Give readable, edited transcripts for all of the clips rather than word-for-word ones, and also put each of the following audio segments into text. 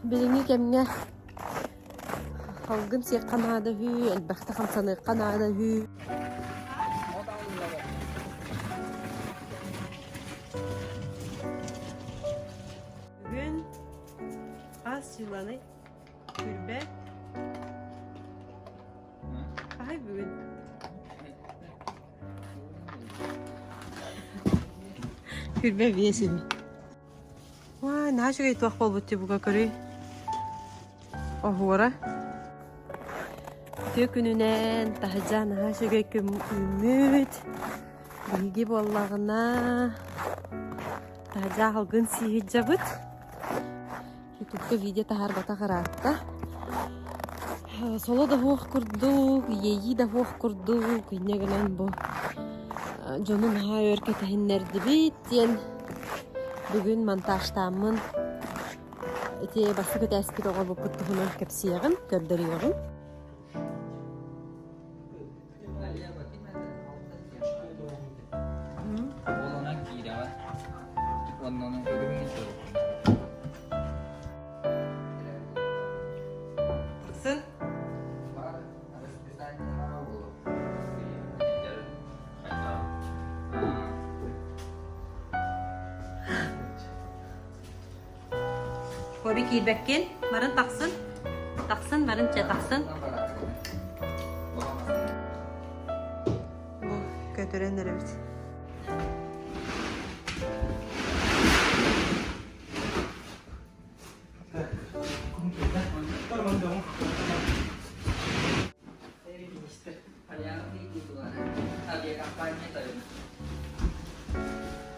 Билиҥҥи кэмҥэ Салгын сиэххэ наада үһү, элбэхтэ хамсаныахха наада үһү. Бүгүн хас сыыланый? Күрбэ. Хаһай бүгүн? Күрбэ биэс үһү. Уай, наһаа үчүгэй туох буолбут дии бука көрүй. Оһуора. Үтүө күнүнэн таһырдьа наһаа үчүгэй күн үүммүт. Биһиги буоллаҕына таһырдьа аһылгын сии сылдьабыт. Ютубка видео таһаарбатах ыраатта. Соло да суох курдук, иэйии да суох курдук, инньэ гынан бу дьону наһаа өр кэтэһиннэрдибит диэн бүгүн монтажтааммын ити бастакы этээспит оҕолбуппут туһунан кэпсиэҕим, көрдөрүөҕүм. Уоланан киирэҕэ уонна өлүмҥүн Сын. Хоби киирбэккин, барын тахсын. Тахсын, барын чэ тахсын. Бу көтөрөн эрэбит.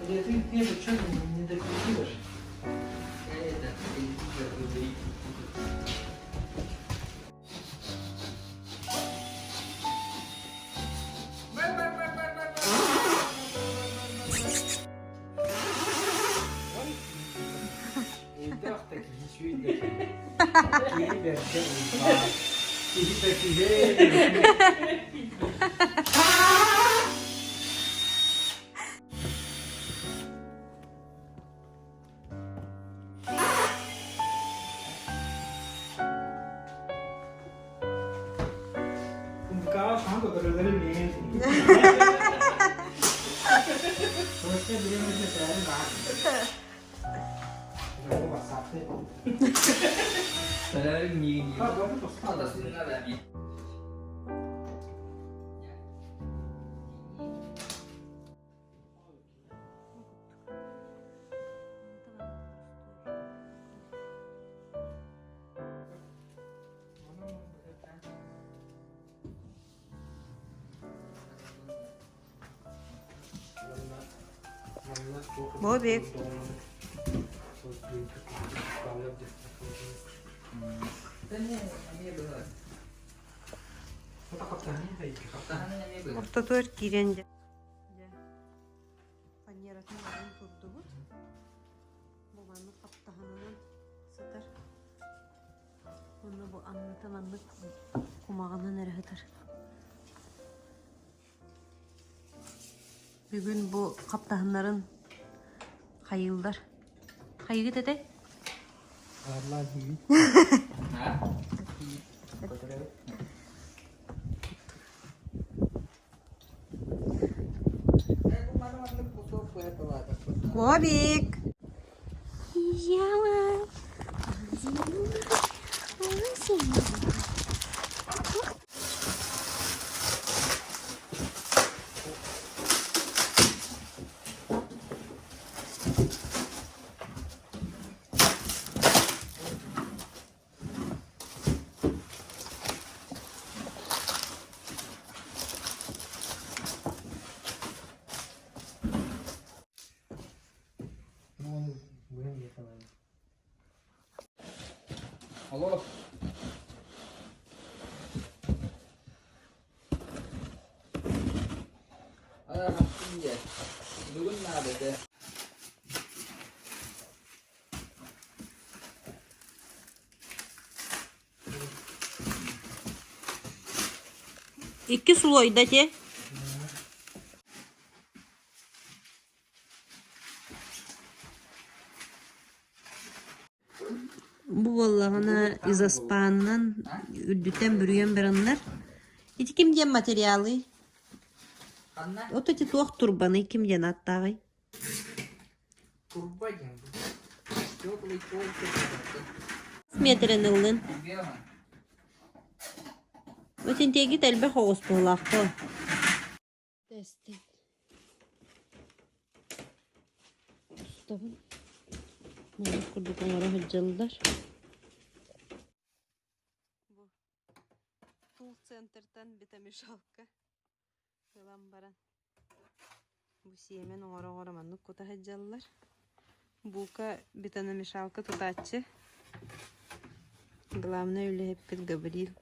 Или ты ты это что не докрутилась? Бобик. Ортотугар киирэн дьэ. Фанератын баран турдубут. Бу маннык хаптаһынынан сытар. Уонна бу анныта маннык кумаҕынан эрэ сытар. Бүгүн бу хаптаһыннарын хайыыллар. Хайыгыт этэй? Бобик! Алло. Бүгүн наада этэ. Икки слойда те. Бу буоллаҕына изоспанынан үрдүттэн бүрүйэн бараннар. Ити ким диэн материалый? Ханна? Вот эти туох турбаный ким диэн ааттааҕый? Турба диэн бу. Теплый пол Метрин ыллын. Белый. Итинтиэгит элбэх оҕус быһыылаах дуо? Тэстин. Тустабын. Маннык курдук оҥоро сылдьаллар. Бу Тул центртан бетомешалка ылан баран бу сиэмэн оҥоро-оҥоро маннык кута сылдьаллар. Бука бетономешалка тутааччы. Главнай үлэһиппит Гаврил.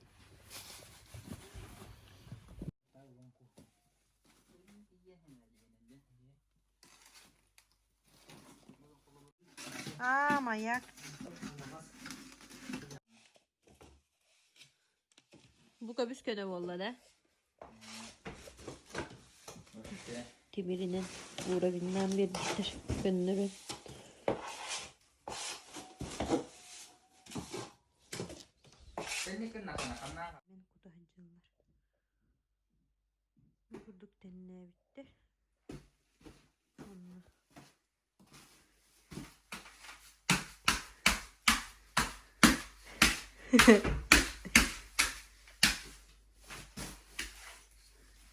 Аа, маяк. Бу көбүс көнө буолла да? Тимиринэн уровеннаан биэрбиттэр көннөрөн. Мен кута сылдьаллар. Бу курдук тэннээбиттэр. Онно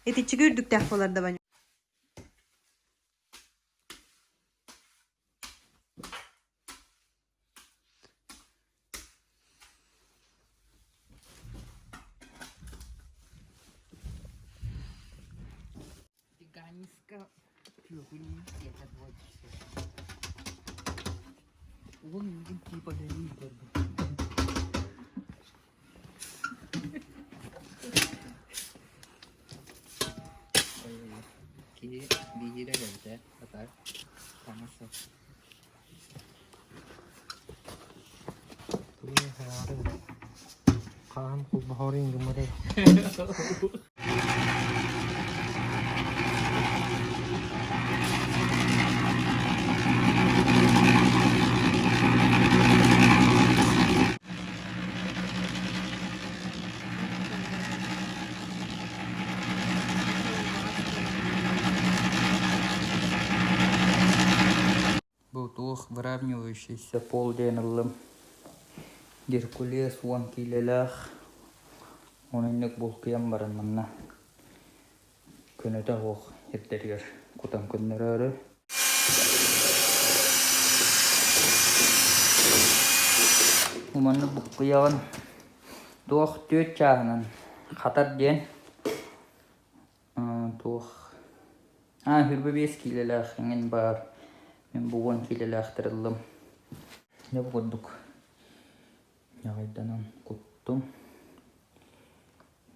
Итиччигэ үрдүктээх буолар да Ваня? Киһи биһиирэ кэлбитэ, хата, таҥас сап. Хаан холбоһоорун гыммытай. Бу туох выравнивающийся пол диэн ыллым. Геркулес уон киилэлээх. Ону инник булкуйан баран манна көнөтө суох сирдэригэр кутан көннөрөөрү. Бу маннык буккуйаҕын туох түөрт чааһынан хатар диэн туох 25 киилэлээх эҥин баар. Мин бу 10 киилэлээхтэр ыллым. Дьэ бу курдук ньаҕайданан куттум.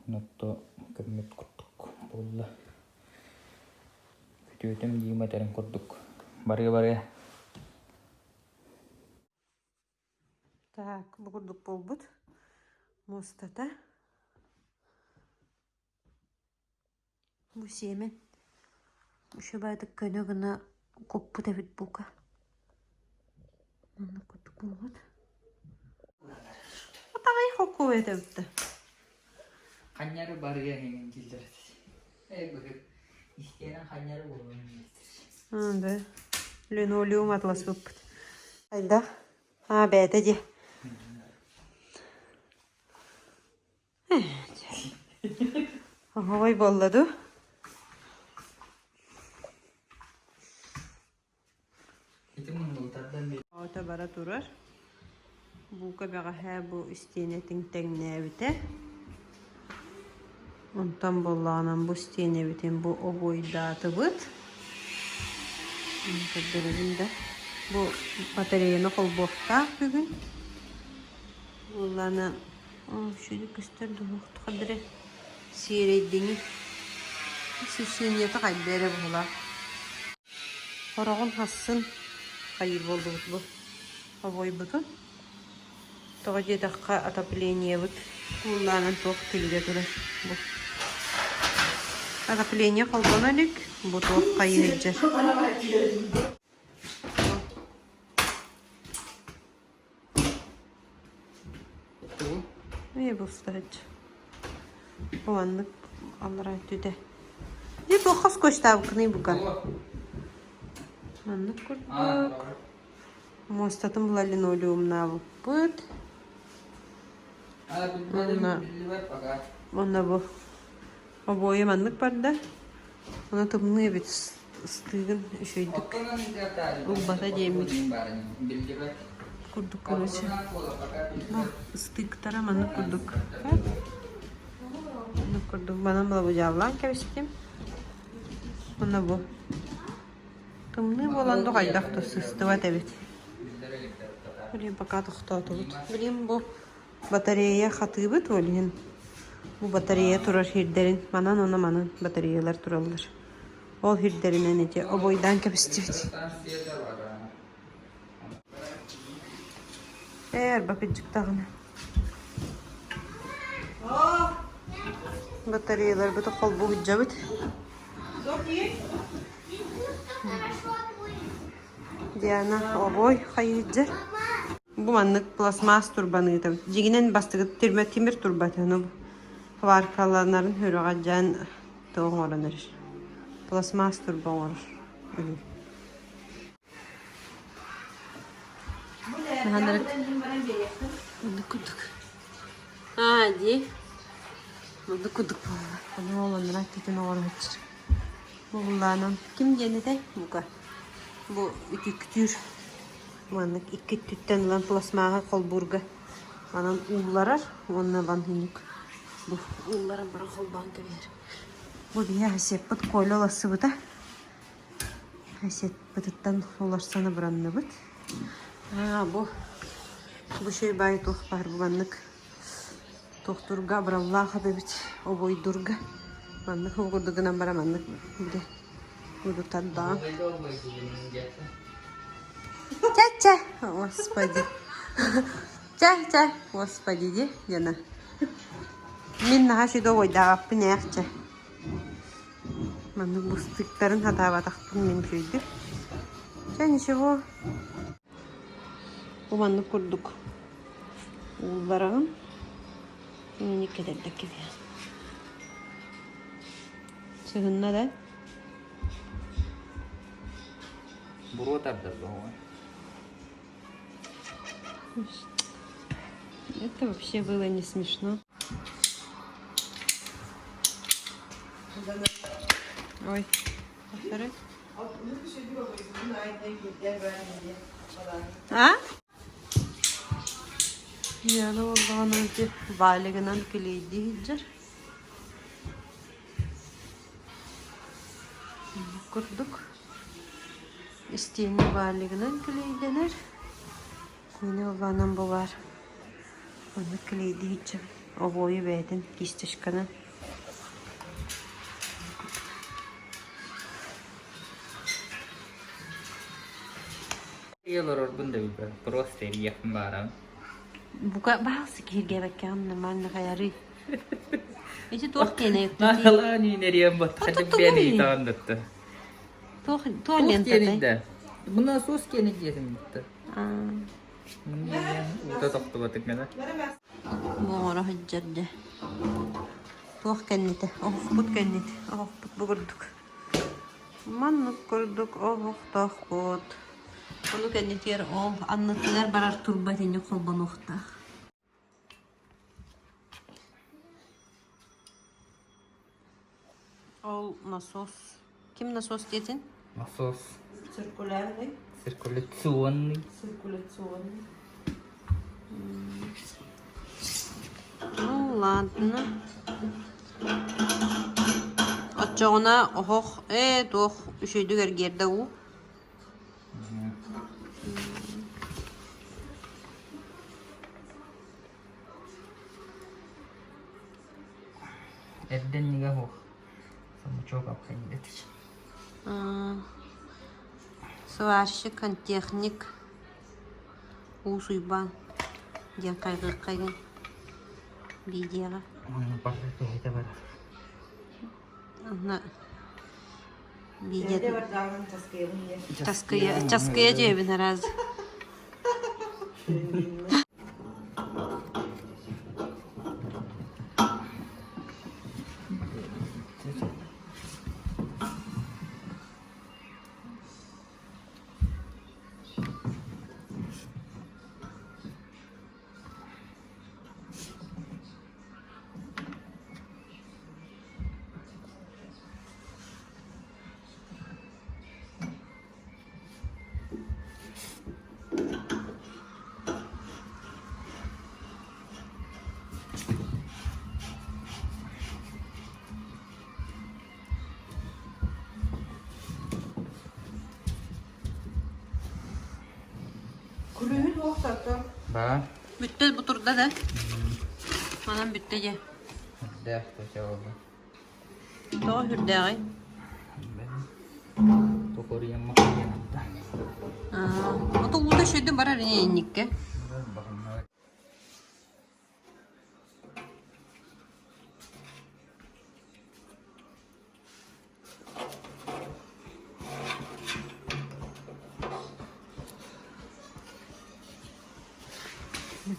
Онто көммүт курдук буолла. Күтүөтүм Дима этэрин курдук барыа-барыа. Так, бу курдук буолбут. Муостата. Бу сиэмэн үчүгэйдик көнө гына куппут эбит бука. Маннык курдук буолбут. Атаҕай холкуой этэ эбит да. Ханньары барыа иһин дииллэр Э быһыт истиэнэн ханньары буолуон дииллэр. Да. Линолеум атласпыппыт. Айда. А бэйэтэ дии. Оһоҕой буолла дуу? Ити муннултардан Оҕото бара турар. Буука бэҕэһээ бу истиэнэтин тэҥнээбитэ. Онтон буоллаҕынан бу истиэнэбитин бу обуойдаатыбыт. Көрдөрөбүн да. Бу батареяны холбуохтаах бүгүн. Буоллаҕына Үчүгэй көстөр дуоһуохтаах эрэ сиэрэйдиҥи освещениета хайда эрэ быһыылаах Хороҕун хассын хайыыр буоллубут бу обуойбутун тоҕо диэтэххэ отоплениебыт кууллаанан туох күлүгэ турар бу отопление холбоно илик бу туох хайыы сылдьар устаһыччы. Бу маннык аллараа өттүтэ. Дьэ туохха скотчтаабыккыный бука? Маннык курдук. Муостатын була линолеумнаабыппыт. Онно, онно бу обуойа маннык барда. Ону тымныы эбит ыстыыгын үчүгэйдик ылбата диэммит курдук короче. Бу ыстыыктара маннык курдук. Маннык курдук манан балабыдьааллаан кэбистим. Онно бу Тымныы буолан да хайдах да сыстыбат эбит. Блин, пока тохтоотубут. Блин, бу батарея хатыыбыт ол иһин. Бу батарея турар сирдэрин манан уонна манан батареялар тураллар. Ол сирдэринэн ити обойдаан кэбистибит. Ээ, арба кырдьык даҕаны. Батареяларбыты холбуу сылдьабыт. Диана обой хайыһыдьар. Бу маннык пластмасс турбаны ыытабыт. Дьиҥинэн бастакы тирмэ тимир турбата. Ну, сваркаланарын хөрөҕө дьаан туох оҥорон эрэр. Пластмасс турба оҥорор. Оннук курдук. Аа, дии. Оннук курдук буолла. Ону олоннор аттытын оҥорооччу. Буллаанан ким диэн этэй? Бука. Бу үтүктүүр. Маннык икки өттүттэн ылан пластмаҕа холбуурга манан уулларар уонна ылан хинник бу уулларан баран холбоон кэбиһэр. Бу биһи хасиэппит Коля улассыбыта. Сетпытыттан уларсан абыранныбыт. Аа, бу бу шей баай туох баар бу маннык туохтуурга абыраллаах эбит обойдуурга маннык курдук гынан баран маннык били будутардаан ча-ча господи ча-ча господи ди Яна мин наһаа сүдэ обойдаабаппын ээхчэ Маннык быстыктарын хатаабатахпын мин үчүгэйдик. Чэ, ничего. Бу маннык курдук ууллараҕын. Инник кэтэрдэ кэбиһэн. Сыһынна да? Буруо тардар доҕор. Это вообще было не смешно. Ой, повторяй. А? Яна буоллаҕына ити валигынан килийдии сылдьар. Курдук истиэнэ валигынан килийдэнэр. Мини улаанан бу баар Оннук килийдиһиччэ обуойу бэйэтин кисточканан Олорорбун да билбэт, просто эрийиэхпин баарабын. Бука баалсы киһиргээбэккэҕин нормально хайарый. Ити туох диэнэй? Наалаан үүнэриэн баттаха бэйэн ыйытаҕын датта. Туох туох лентатай? Да. Мына сос киэнэ диэтим бутта. Уута тохтубатык гына. Буоҥоро сылдьар дьэ. Туох кэннитэ? Оһохпут кэннитэ. Оһохпут бу курдук. Маннык курдук оһохтоохпут. Ону кэннитигэр ол аннытыгар барар турба итинник холбонуохтаах. Ол насос. Ким насос диэтин? Насос. Циркулярный. Циркуляционный. Циркуляционный. Ну ладно. Оччоҕуна оһох ээ туох үчүгэйдик эргиэрдэ уу. Эрдэ иннигэ суох самочок апхайдатыч. Сварщик, сантехник Уус Уйбаан диэн хайҕыаххайгын видеоҕа. Барда төһөтө барар. Онно видео часкыйа часкыйа дьиэбин араас. Күлүһүн уохтаттан. Баар. Бүттэ бу турда да. Манан бүттэ дьэ. Үрдээх көтө олу. Тоҕо үрдээҕий? Токуруйамма кыйанатта. Ото уута шөйдө барар инникке.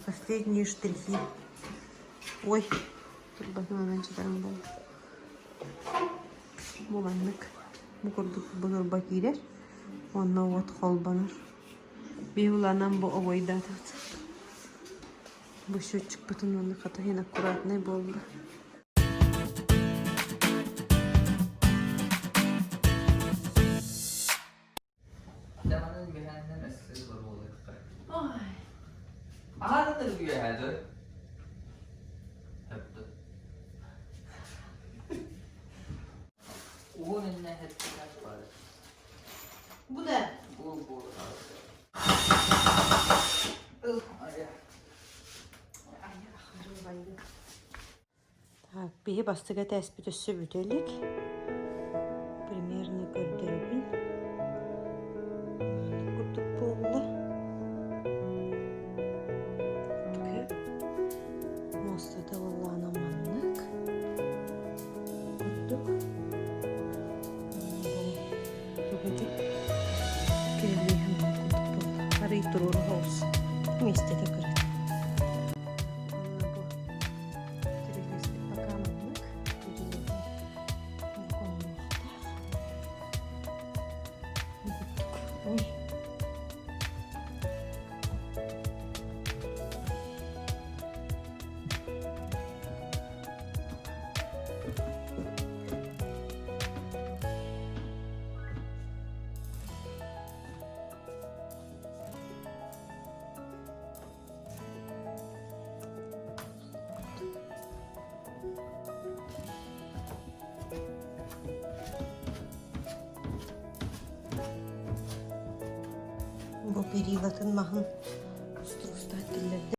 Последние штрихи. Ой, турбатын чытарым буолла. Бу маннык. Бу курдук бу киирэр. Онно уот холбонор. Биһуланан бу обойдаатыбыт. Бу счетчикпытын уонна хата иһин аккуратнай буолла. Даҕанын үөһээннэн өссө боруолуохха. Аһаататар үөһээ дой. Хөптө. Уһун иннэ хэттэ бар. Бу да. Бу бу. Так, биһи бастыга тээспит өссө бүтэ илик. Примерно көрдөрөбүн. Курдук буолла. Муостата буоллаҕына маннык. Курдук. Кирилиэһим курдук буолла. Арый туруору соҕус. Миэстэтэ кыра. Онно бу кирилиэспит пока маннык. Кирилиэһим коннуохтаах. Бу курдук. Ой. Бу перилатын маһын устуруустаан киллэрдим.